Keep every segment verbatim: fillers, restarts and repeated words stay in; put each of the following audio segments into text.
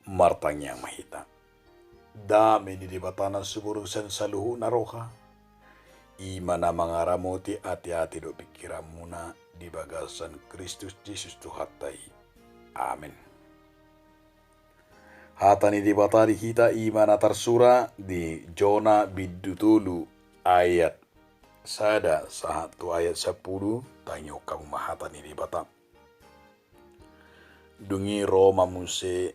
Martangiang ma hita. Dame ni Debata na sumurung sian saluhutna roha, i ma na mangaramoti ateate dohot pingkiranmuna di bagasan Kristus Jesus Tuhanta i. Amen. Hata ni Debata di hita i ma na tarsura di Jona bindu tolu ayat sada sahat tu ayat sampulu. Tangihon hamu ma hata ni Debata. Dung i ro ma muse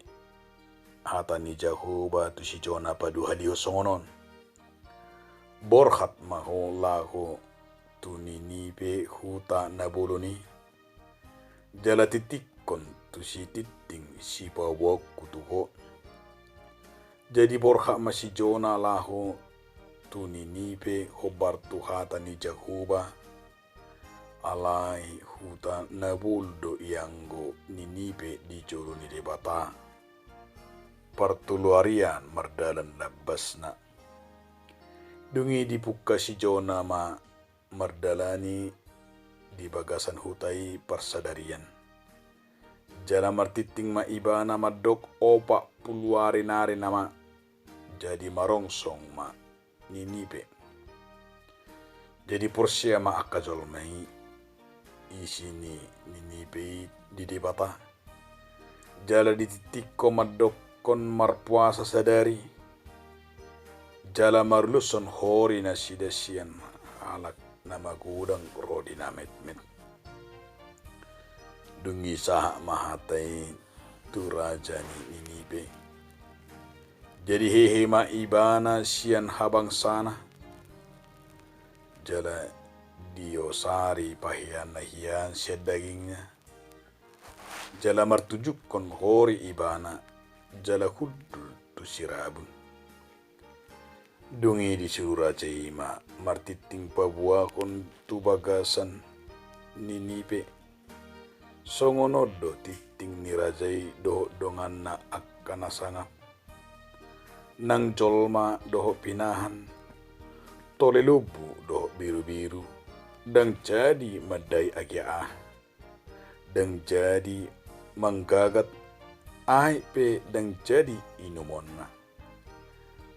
hata ni Jahowa tu si Jona paduahalihon songon on: Borhat ma ho laho tu Ninive, huta na bolon i, jala tingtingkon tusi tingting sipaboaonku tu ho. Jadi borhat ma si Jona laho tu Ninive hombar tu hata ni Jahowa. Alai huta na bolon do ianggo Ninive di jolo ni Debata, partolu arian mardalan lambasna. Dung i dipungka si Jona ma mardalani di bagasan huta i parsadarian. Jala martingting ma ibana mandok opat pulu ari nari nama, jadi marongsong ma Ninive. Jadi porsea ma angka jolma i isi ni Ninive i di Debata. Jala ditingtingkon mandokkon marpuasa sadari, jala maruloshon hori nasida sian halak na magodang ro di na metmet. Dung i sahat ma hata i tu raja ni Ninive. Jadi hehe ma ibana sian habangsana, jala diosari paheanna hian sian dagingna, jala martunjukkon hori ibana, jala hundul tu sirabun. Dung i disuruh raja i ma martingting paboahon tu bagasan Ninive. Songon on do tingting ni raja i dohot donganna angka na sangap, nang jolma dohot pinahan, tole lombu dohot birubiru, ndang jadi mandai agia aha. Ndang jadi manggagat, aek pe ndang jadi inumonna.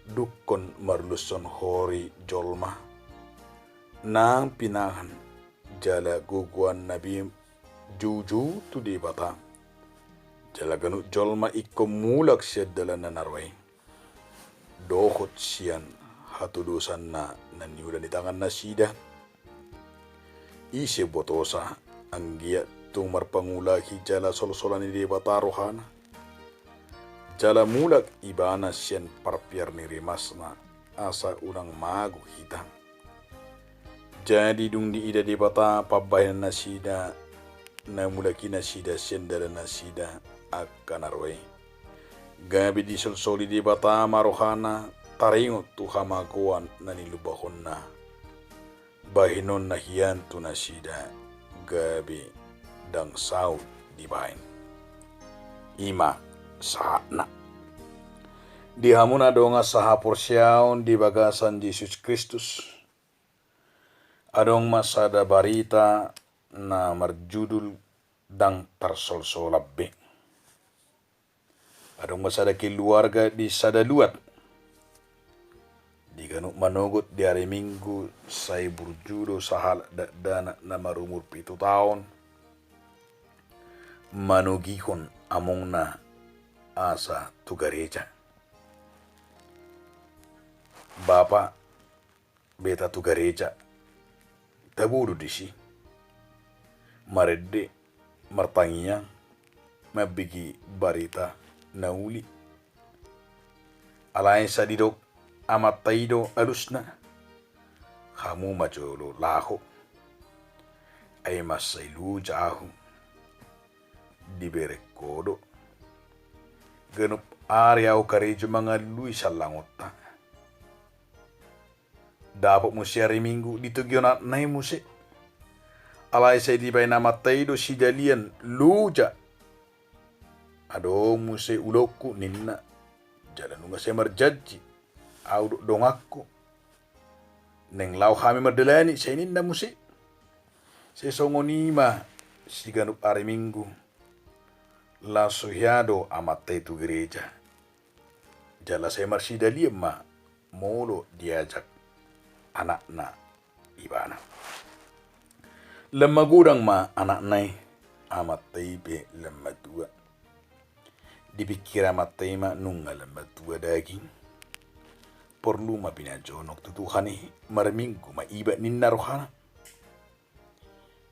Dungkon maruloshon hori jolma nang pinahan, jala gogoanna be joujou tu Debata. Jala ganup jolma ingkon mulak sian dalanna na roa i dohot sian hatudosanna na niula ni tangannasida. Ise botosa, anggiat tung marpangula hita jala solsolan ni Debata rohana. Jala mulak ibana sian parpiar ni rimasna, asa unang mago hita. Jadi dung diida Debata pambahenan nasida, na mulak i nasida sian dalan nasida angka na roa i, gabe disolsoli Debata ma rohana taringot tu hamagoan na nilumbahonna. Bahenonna hian tu nasida gabe ndang saut dibahen. I ma sahatna. Di hamu na dongan sahaporseaon di bagasan Jesus Kristus, adong ma sada barita na marjudul Ndang Tarsolsolan Be. Adong ma sada keluarga di sada luat. Di ganup manogot di ari Minggu sai burju do sahalak dakdanak na marumur pitu taon manogihon amongna asa tu gareja. Bapa, beta tu gareja. Tabo do disi. Marende, martangiang, mambege barita na uli. Alai sai didok amanta i do alusna: Hamu ma jolo laho. Ai mansai loja ahu. Dibereng ho do. Ganup ari ahu karejo mangalului sallangonta. Dapot muse ari Minggu, ditogihon anakna i muse. Alai sai dibahen amanta i do sidalian loja. Adong muse ulaonku, ninna. Jala nunga sai marjanji ahu dohot donganku, naeng laho hami mardalani, sai ninna muse. Sai songon i ma siganup ari Minggu. Laos so hea do amanta i tu gareja. Jala sai marsidalian ma molo diajak anakna ibana. Lam magodang ma anakna i, amanta i pe lam matua. Dipikir amanta i ma nunga lam matua daging, porlu ma pinajonok tu Tuhan i, marminggu ma iba ninna rohana.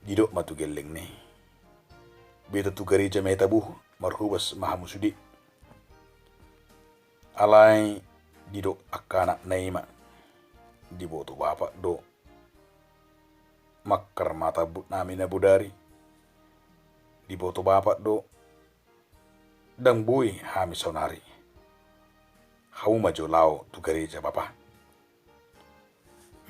Didok ma tu gellengna i, beta tu gareja ma hita bohut, marhobas ma hamu sude. Alai didok angka anakna i ma, diboto bapak do mangkar ma tambut nami na bodari. Diboto bapak do ndang boi hami saonari. Hamu ma jo laho tu gareja bapa.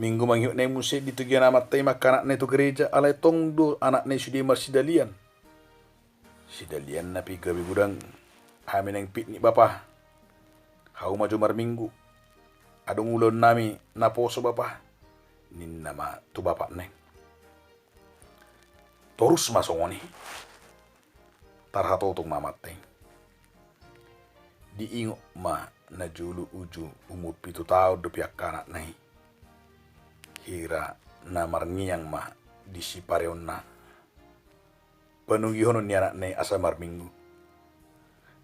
Minggu mangihut na i muse ditogian amanta i ma angka anakna i tu gareja, alai tong do anakna i sude marsidalian. Sidalianna pe gabe godang, hami naeng piknik bapa. Hamu ma jo marminggu. Adong ulaon nami na poso bapa, ninna ma tu bapakna i. Torus ma songon i. Tarhatotong ma amanta i. Diingot ma najolo uju umur pitu taon dope angka anakna i. Hira na marngiang ma di sipareonna. Panungihonon ni anakna i asa marminggu.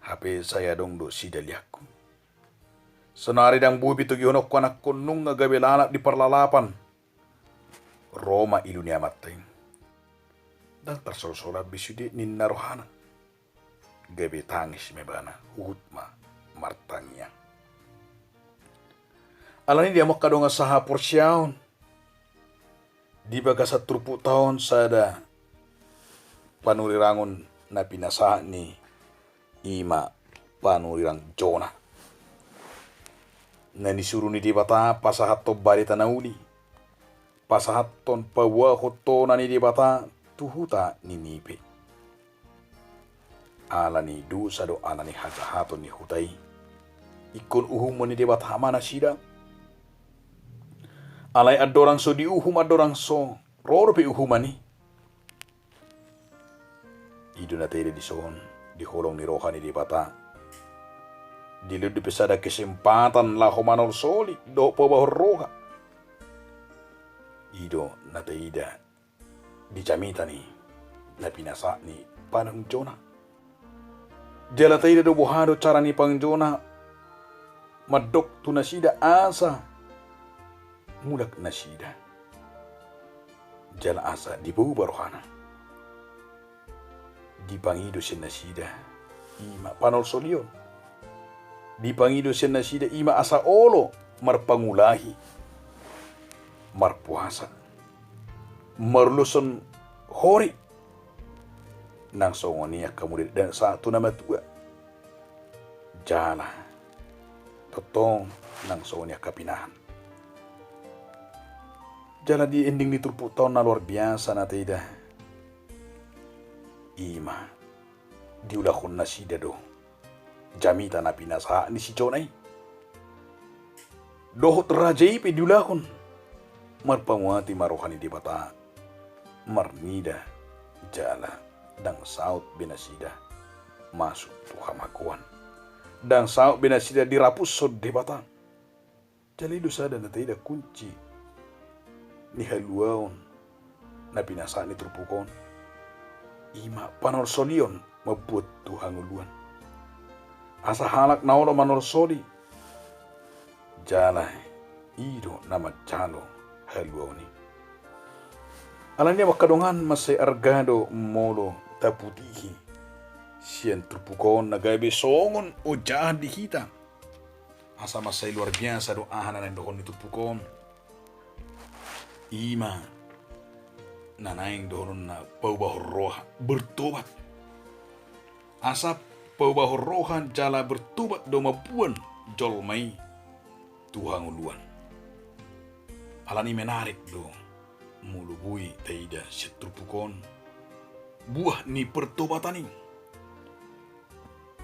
Hape sai adong do sidalianku. Saonari ndang boi be togihononku anakkon nunga gabe lalap di parlalapan. Ro ma ilu ni amanta i. Ndang tarsolsolan be sude ninna rohana. Gabe tangis ma ibana, huhut ma martangiang. Alani dia mangkadongan sahaporseaon. Di bagasan turpukta on sada panurirangon na pinasahat ni i ma panurirang Jona. Na nisuru ni Debata pasahathon barita na uli, pasahathon paboahon tona ni Debata tu huta Ninive. Alani dosa do alani hajahaton ni huta i. Ingkon uhumon ni Debata ma nasida. Alai andorang so diuhum, andorang so ro dope uhuman i. I do na taida dison, di holong ni roha ni Debata. Dilehon dope sada kesempatan laho manolsoli dohot paubahon roha. I do na taida di jamita ni na pinasahat ni panurirang Jona. Jala taida do boha do cara ni panurirang Jona mandok tu nasida asa mulak nasida. Jala asa diboba rohana. Dipangido sian nasida i ma panolsolion. Dipangido sian nasida i ma asa olo marpangulahi, marpuasa, maruloshon hori, nang songon i angka murid dan sahat tu na matua. Jala tongtong nang songon i angka pinahan. Jala di ending ni turpukta on na luar biasa na taida i ma diulahon nasida do jamita na pinasahat ni si Jona i. Dohot raja i pe diulahon. Marpamuati ma roha ni Debata. Marnida jala ndang saut be nasida masuk tu hamagoan. Ndang saut be nasida dirapushon Debata. Jala i do sada na taida kunci ni haluaon na pinasahat ni turpuk on. I ma panolsolion mambuat tu hangoluan. Asa halak na olo manolsoli. Jala i do na manjalo haluaon i. Alani i mangkadongan mansai arga do molo taputihi sian turpuk on na gabe songon ojahan di hita. Asa mansai luar biasa do aha na naeng dohonon ni turpuk on. I ma na naeng dohonon na paubahon roha, bertobat. Asa paubahon roha jala bertobat do mambuan jolma i tu hangoluan. Alani menarik do molo boi taida sian turpuk on buah ni pertobatan i.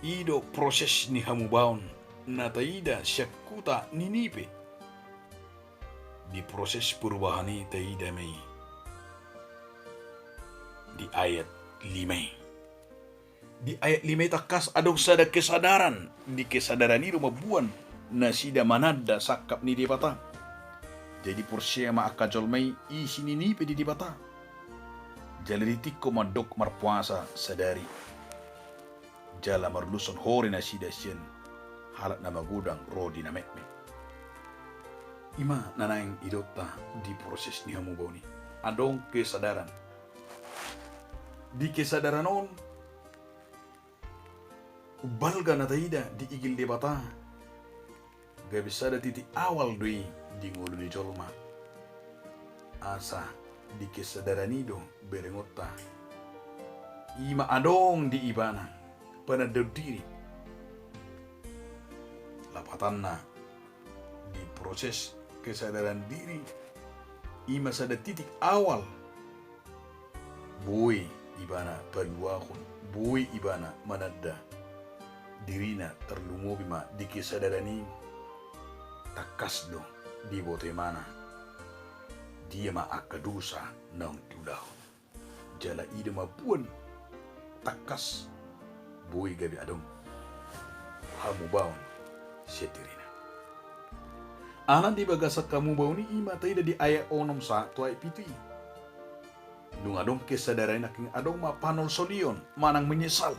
I do proses ni hamubaon na taida sian huta Ninive. Di proses perubahan i taida ma i di ayat lima i. Di ayat lima i tangkas adong sada kesadaran. Di kesadaran i do mambuan nasida mananda sangkap ni Debata. Jadi porsea ma angka jolma i isi ni Ninibe di Debata. Jala ditingko mandok marpuasa sadari. Jala marlushon hore nasida sian halak na magodang ro di na metmet. I ma na naeng idaonta di proses ni hamubaon i. Adong kesadaran. Di kesadaran on, umbalga na taida di igil Debata, gabe sada titik awal do i di ngolu ni jolma. Asa di kesadaran i do berengonta. I ma adong di ibana panandaon diri. Lapatanna, di proses kesadaran diri, i ma sada titik awal. Boi ibana paluahon, boi ibana mananda dirina, tarlumobi ma di kesadaran i. Tangkas do diboto ibana dia ma angka dosa naung diulahon. Jala i do mambuat tangkas boi gabe adong hamubaon sian dirina. Alana di bagasan hamubaon i, i ma taida di ayat onom sahat tu ayat pitu i. Dung adong kesadaran i nangkin adong ma panolsolion manang menyesal.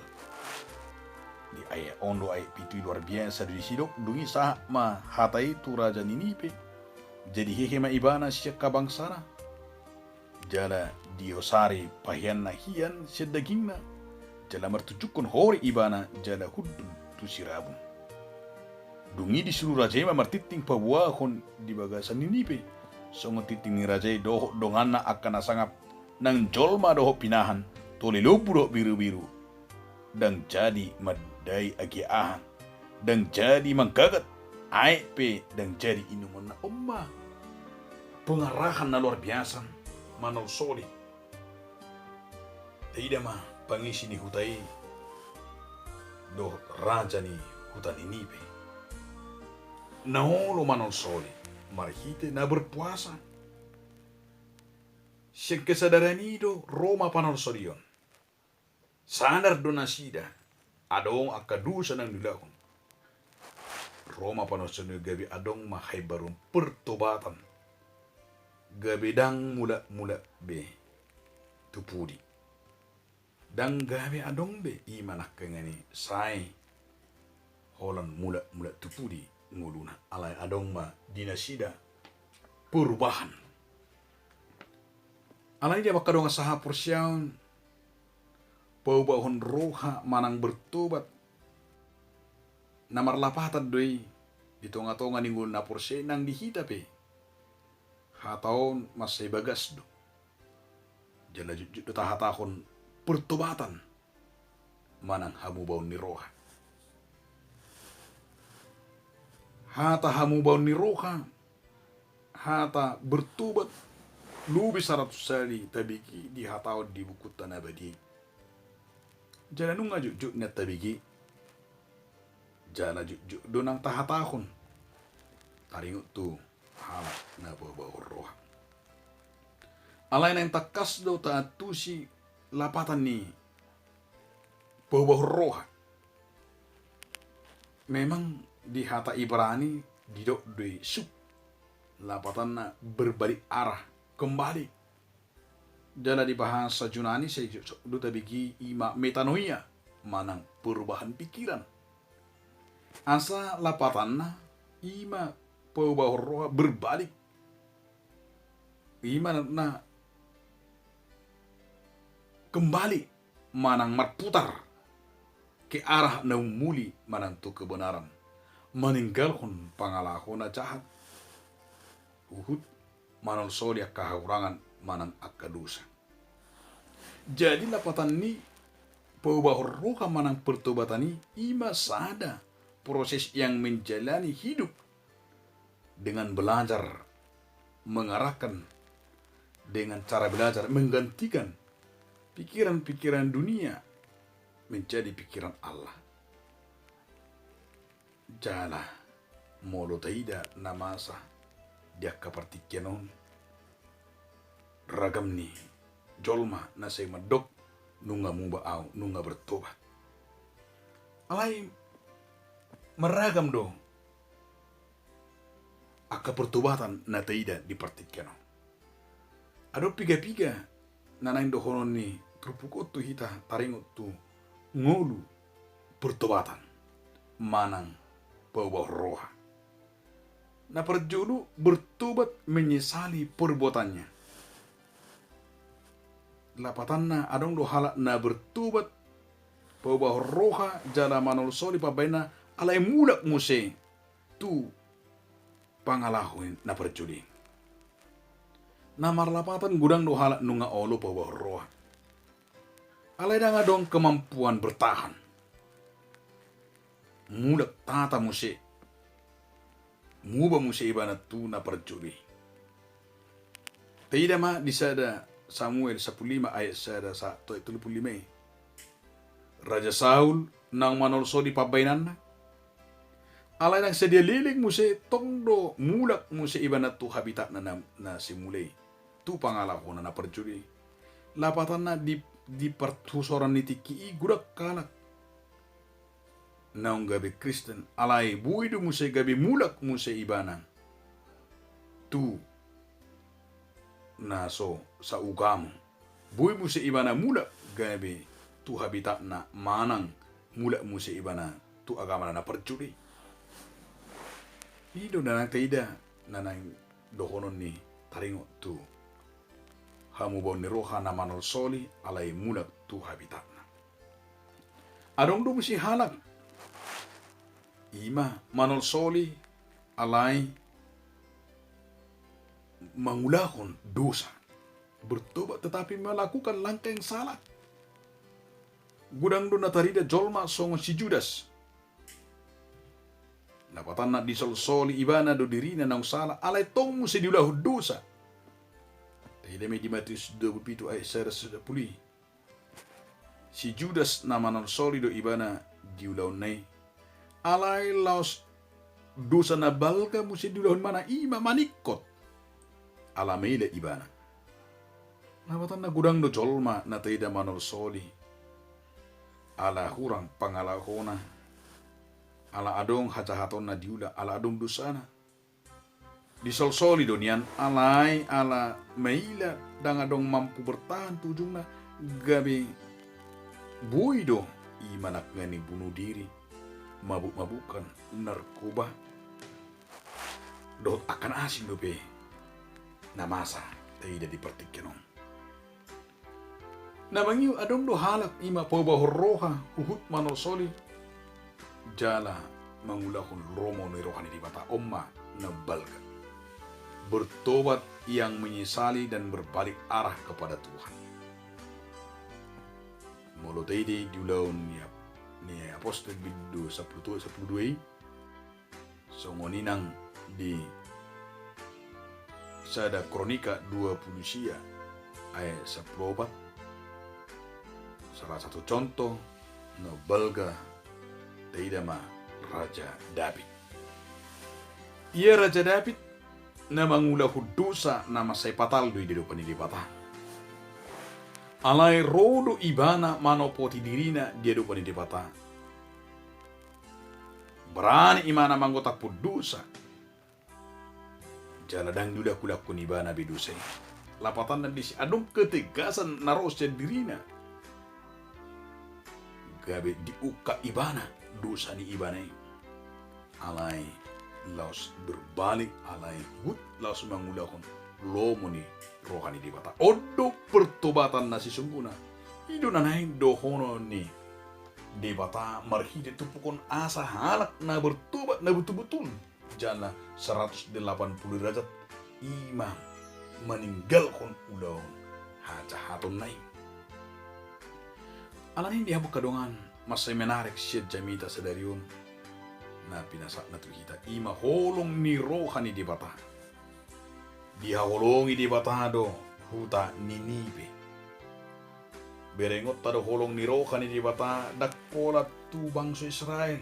Di ayat on do ayat pitu i luar biasa do disidok, dung i sahat ma hata i tu raja Ninibe. Jadi hehe ma ibana sian habangsana. Jala diosari paheanna hian sian dagingna, jala martunjukkon hore ibana jala hundul tu sirabun. Dung i disuru raja i ma martingting paboahon di bagasan Ninibe, songon tingting ni raja i dohot donganna angka na sangap, nang jolma dohot pinahan, tole lombu dohot birubiru. Ndang jadi mandai agia aha, ndang jadi manggagat, aek pe ndang jadi inumonna. On ma pengarahan na luar biasa manolsoli. Taida ma pangisi ni huta i dohot raja ni huta Ninibe na olo manolsoli marhite na berpuasa. Sian kesadaran i do ro ma panolsolion. Sadar do nasida adong angka dosa naung diulahon. Ro ma panolsolion, gabe adong ma haimbaruon pertobatan. Gabe ndang mulakmulak be tu pudi. Ndang gabe adong be i ma nangkaningan i sai holan mulakmulak tu pudi ngoluna, alai adong ma di nasida perubahan. Alai di angka dongan sahaporseaon, paubahon roha manang bertobat, na marlapatan do i di tongatonga ni ngolu na porsea i. Nang di hita pe hata on mansai bagas do. Jala jotjot do tahatahon pertobatan manang hamubaon ni roha. Hata hamubaon ni roha, hata bertobat, lobi saratus hali tabege dihatahon di bukunta na badia i. Jala nunga jotjot nian tabege, jala jotjot do nang tahatahon taringot tu halak na paubahon roha. Alai naeng tangkas do taantusi lapatan ni paubahon roha. Memang di hata Ibrani didok do i sub, lapatanna berbalik arah, kembali. Jala di bahasa Junani sai jotjot do tabege i ma metanoia manang perubahan pikiran. Asa lapatanna i ma paubahon roha berbalik. I ma na kembali manang marputar ke arah na ummuli manang tu kebenaran, maninggalhon pangalaho na jahat, huhut manolsoli angka hahurangan manang angka dosa. Jadi lapatan ni paubahon roha manang pertobatan i, i ma sada proses yang menjalani hidup dengan belajar mengarahkan dengan cara belajar menggantikan pikiran-pikiran dunia menjadi pikiran Allah. Jala molo taida na masa di angka partingkian on, ragam ni jolma na sai mandok, nunga muba au, nunga bertobat. Alai marragam do angka pertobatan na taida di partingkian on. Adong piga-piga na naeng dohonon ni turpuk on tu hita taringot tu ngolu pertobatan manang paubahon roha. Na parjolo, bertobat menyesali perbuatannya. Lapatanna adong do halak na bertobat, paubahon roha jala manolsoli pambahenanna alai mulak muse tu pangalaho na parjolo i. Na marlapatan godang do halak nunga olo paubahon roha. Alai ndang adong kemampuan bertahan. Mulak tata muse. Muba muse ibana tu na parjolo i. Taida ma di sada Samuel sampulu lima ayat sada sa-, tu ayat tolu pulu lima i. Raja Saul naung manolsoli pambahenanna. Alai ndang sadia leleng muse, tong do mulak muse ibana tu habitatna na, na simulai, tu pangalahona na parjolo i. Lapatanna di, di partusoran ni tingki i godang halak naung gabe Kristen, alai boi do muse gabe mulak muse ibana tu na so saugamo. Boi muse ibana mulak gabe tu habitatna manang mulak muse ibana tu agamana na parjolo i. I do na naeng taida, na naeng dohonon ni taringot tu hamubaon ni roha na manolsoli alai mulak tu habitatna. Adong do muse halak i ma manolsoli alai mangulahon dosa. Bertobat tetapi melakukan langkah yang salah. Godang do na tarida jolma songon si Judas. Lapatanna disolsoli ibana do dirina naung sala, alai tong muse diulahon dosa. Taida ma i di Matius dua pulu pitu ayat sada sampulu i. Si Judas na manolsoli do ibana di ulaonna i. Alai laos dosa na balga muse diulahon ibana, i ma maningkot. Ala maila ibana. Lapatanna godang do jolma na taida manolsoli ala hurang pangalahona, ala adong hajahatonna diula, ala adong dosana. Disolsoli do nian, alai ala maila ndang adong mampu bertahan tu ujungna, gabe boi do i manangani bunuh diri, mabuk-mabukan, narkoba, dohot angka na asing dope na masa taida di partingkian on. Na mangihut adong do halak i ma paubahon roha huhut manolsoli jala mangulahon lomo ni roha ni Debata, on ma na balga. Bertobat yang menyesali dan berbalik arah kepada Tuhan. Molo taida di Ulaon ni Ap-, ni Apostel bindu sampulu dua, sampulu dua i, songon i nang di sada Kronika dua pulu sia ayat sampulu opat. Salah satu contoh na balga taida ma Raja David. Ia Raja David na mangulahon dosa na mansai patal do i di adopan ni Debata. Alai ro do ibana manopoti dirina di adopan ni Debata. Barani ibana mangotaphon dosa. Jala ndang diulahulahon ibana be dosa i. Lapatanna disi adong ketegasan na ro sian dirina. Gabe diungkap ibana dosa ni ibana i. Alai laos berbalik, alai huhut laos mangulahon lomo ni roha ni Debata. On do pertobatan na sesungguhna. I do na naeng dohonon ni Debata marhite turpuk on asa halak na bertobat na betul-betul jala saratus delapan pulu derajat i ma maninggalhon ulaon hajahatonna i. Alani i di hamu angka dongan, mansai menarik sian jamita sadari on na pinasahatna tu hita i ma holong ni roha ni Debata. Dihaholongi Debata do huta Ninive. Berengonta do holong ni roha ni Debata, ndang pola tu bangso Israel.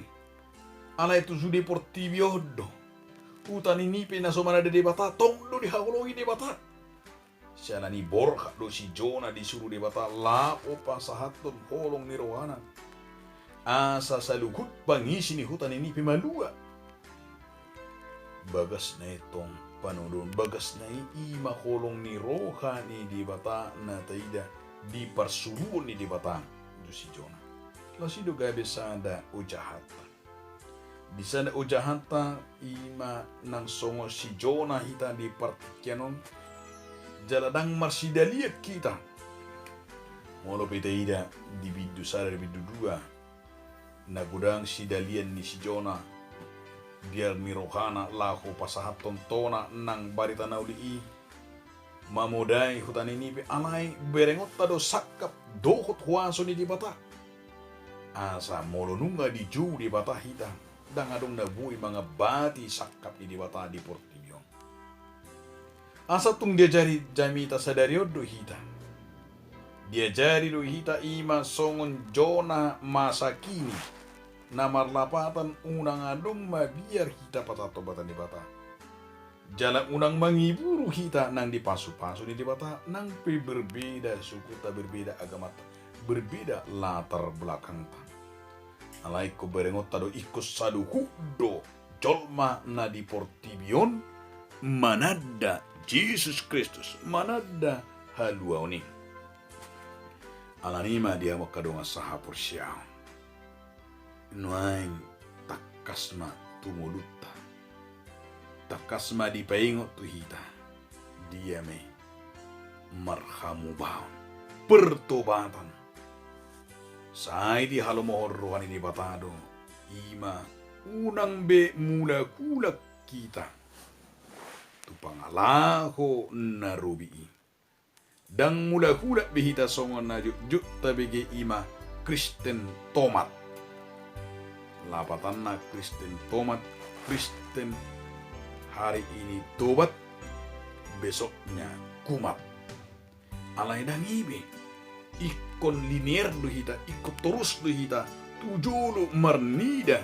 Alai tu sude portibi on do. Huta Ninive na so mananda Debata, tong do dihaholongi Debata. Siala ni borhat do si Jona disuru Debata laho pasahathon holong ni rohana. Asa saluhut pangisi ni huta Ninive malua. Bagasna i tong panodon, bagasna i ima holong ni roha ni Debata na taida di parsuluon ni Debata tu si Jona. Laos i do gabe sada ojahanta. Di sada ojahanta ima nang songon si Jona hita di partingkian on, jala ndang marsidalian hita. Molo pe taida di bindu sada, di bindu dua, na godang sidalian ni si Jona, biar ni rohana laho pasahathon tona nang barita na uli i, mamodai huta Ninive, alai berengonta do sangkap dohot huaso ni Debata. Asa molo nunga dijou Debata hita, ndang adong na boi mangambati sangkap ni Debata di portibi on. Asa tung diajari jamita sadari on do hita. Diajari do hita ima songon Jona masa kini, na marlapatan unang adong mabiar hita pasahathon basa ni Debata. Jala unang mangiburu hita nang di pasupasu ni Debata, nang pe berbeda sukuta, berbeda agamata, berbeda latar belakangta. Alai ingkon berengonta do ingkon saluhut do jolma na di portibi on mananda Jesus Kristus, mananda haluaon i. Alani i ma di hamu angka dongan sahaporseaon, nuaeng tangkas ma tu ngolunta, tangkas ma dipaingot tu hita, dia ma i marhamubaon, pertobatan. Sai dihalomohon roha ni Debata do ima unang be mulak-ulak hita tu pangalaho na robi i. Ndang mulak-ulak be hita songon na jotjot tabege ima Kristen tomat. Lapatanna Kristen tomat, Kristen hari ini tobat, besoknya kumat. Alai ndang i be, ingkon linear do hita, ingkon torus do hita tu jolo marnida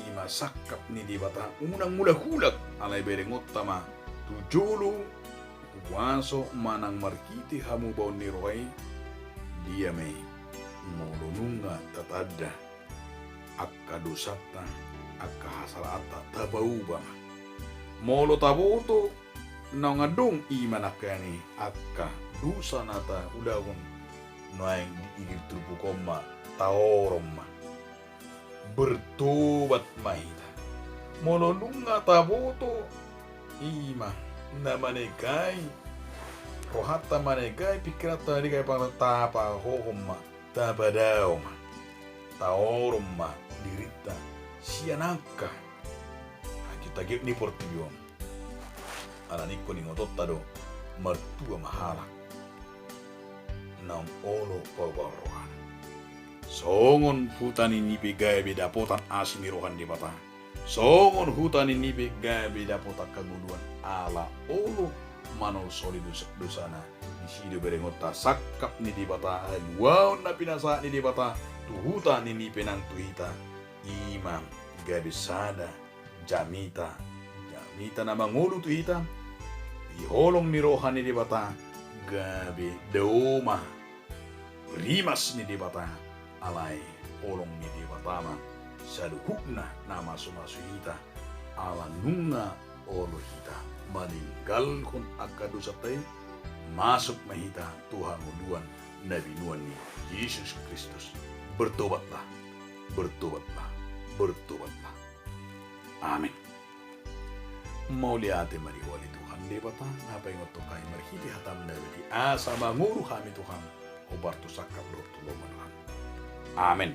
ima sangkap ni Debata, unang mulak-ulak, alai berengonta ma tu jolo huaso manang marhite hamubaon ni roha i. Dia ma i, molo nunga tatanda angka dosanta, angka hasalaanta, tapauba ma. Molo taboto naung adong ima nangkaning i angka dosa na taulahon, nuaeng di, di turpuk on ma, taorom ma. Bertobat ma hita. Molo nunga taboto ima na manegai rohanta, manegai pingkiranta, manegai pangalaho, tapahohom ma, tapadao ma, taorom ma dirinta sian angka hagiot-hagiot ni portibi on. Alani ingkon ingotonta do, martua ma halak naung olo paubaon rohana. Songon huta Ninive gabe dapotan asi ni roha ni Debata, songon huta Ninive gabe dapotan hangoluan ala olo manolsoli dosa-dosana. Disi do berengonta sangkap ni Debata, haluaon na pinasahat ni Debata tu huta Ninive nang tu hita, ima gabe sada jamita, jamita na mangolu tu hita, di holong ni roha ni Debata, gabe dao ma rimas ni Debata, alai holong ni Debata ma saluhutna na masumasu hita, ala nunga olo hita maninggalhon angka dosanta i, masuk ma hita tu hangoluan na binoan ni Jesus Kristus. Bertobatlah, bertobatlah, bertobatlah. Amin. Mauliate ma di Ho ale Tuhan Debata, na paingothon hami marhite hataM na badia, asa mangolu hami Tuhan, hombar tu sangkap dohot tu lomo ni rohaM. Amin.